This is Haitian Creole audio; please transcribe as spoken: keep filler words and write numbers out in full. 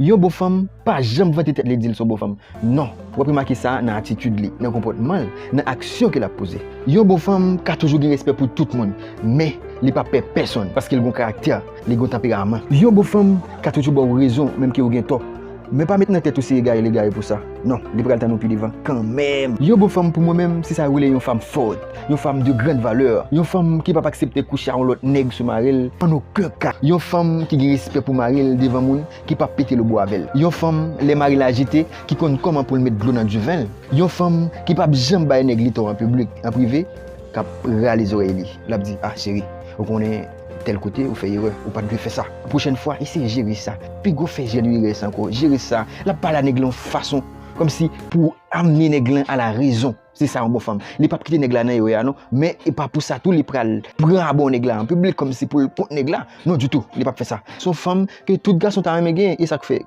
Yon bon fanm pa janm vante tèt li di l se yon bon fanm. Non, w ap remake sa nan atitid li, nan konpòtman l, nan aksyon ke l ap poze. Yon bon fanm ka toujou gen respè pou tout moun, men li p ap pè pèsonn paske l gen yon karaktè, li gen yon tanperaman. Yon bon fanm ka toujou ba w rezon menm ke w gen tò. Men pa met nan tèt ou se egare l egare pou sa. Non, li pral tann ou pi devan kanmenm. Yon bon fanm pou mwen menm, se sa yo rele yon fanm fòt, yon fanm de grande valeur, yon fanm ki p ap aksepte kouche a yon lòt nèg sou mari l, an okenn ka. Yon fanm ki gen respè pou mari l devan moun, ki p ap pete lobo avè l. Yon fanm, lè mari l ajite, ki konn kòman pou l met dlo nan diven l. Yon fanm ki p ap janm bay nèg li tò an piblik, an prive, k ap rale zòrèy li. L ap di, "Ah, cheri, ou konnen tèl kote, ou fè erè, ou pa t dwe fè sa. Pwochèn fwa, eseye jere sa. Piga w fè jèn erè sa ankò, jere sa." L ap pale a nèg lan yon fason, kòmsi pou amne nèg lan a la rezon. Se sa yon bon fanm. Li p ap kite nèg la nan erè a non, men e pa pou sa tou li pral pran abò nèg la an piblik kòmsi pou l kont nèg la. Non ditou, li p ap fè sa. Se yon fanm ke tout gason ta renmen genyen, e sa k fè